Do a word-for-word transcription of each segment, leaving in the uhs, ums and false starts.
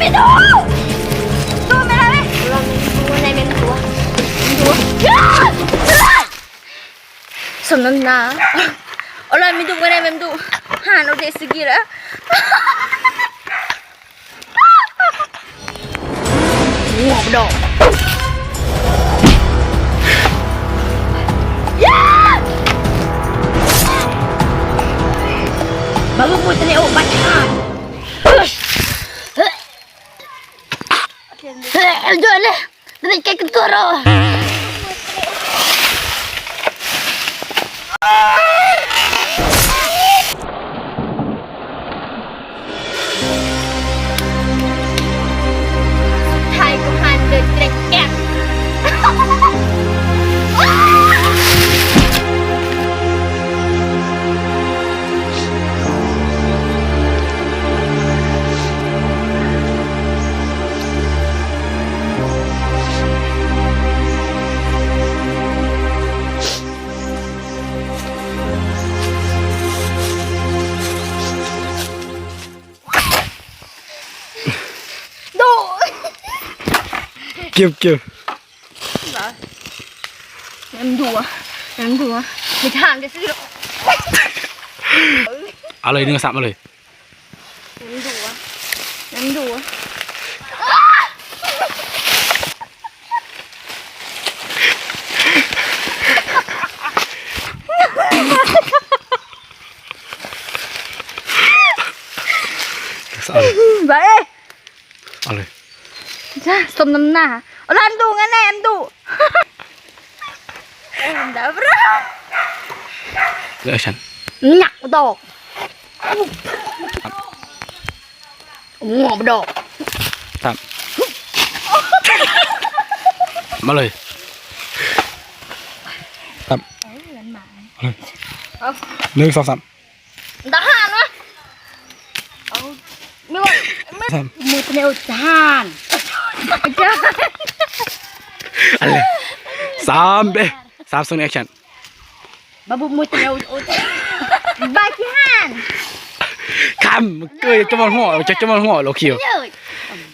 Midu! Dua mela, eh. Dua, dua, dua. Dua. Ya! Sōng na. Ola midu ngana memdu. Han, ode segera. Ngop do. Ya! Baru pun tadi, oh, baca. Jual deh. Tadi kayak ketoro. Hai, ku handal trekek. Kiep, kiep. Yang dua, yang dua. Pecahan ke sini. Alai, ini ngesap, alai. Yang dua, yang dua. Ngesap, alai. Baik. Ale. Ja, stop nem na. Ola ndu ngene ndu. Eh, nda, bro. Action. Nyak dok. Ngop dok. Tam. Malai. Tam. Malai. Next, Sam. Tahan, wah. Au. Mewah. Sam. Mut ne ucahan. Ale. Sampai. Samsung action. Babu mut ne ucahan. Bakihan. Kam, ke cuma ngo, cuma ngo lo kio.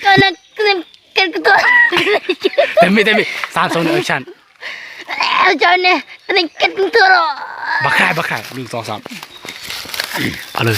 Kana krim kel ketua. Temi, temi. Samsung action. Jane, ringkit turu. Bakai, bakai. Lun song sam. Alo.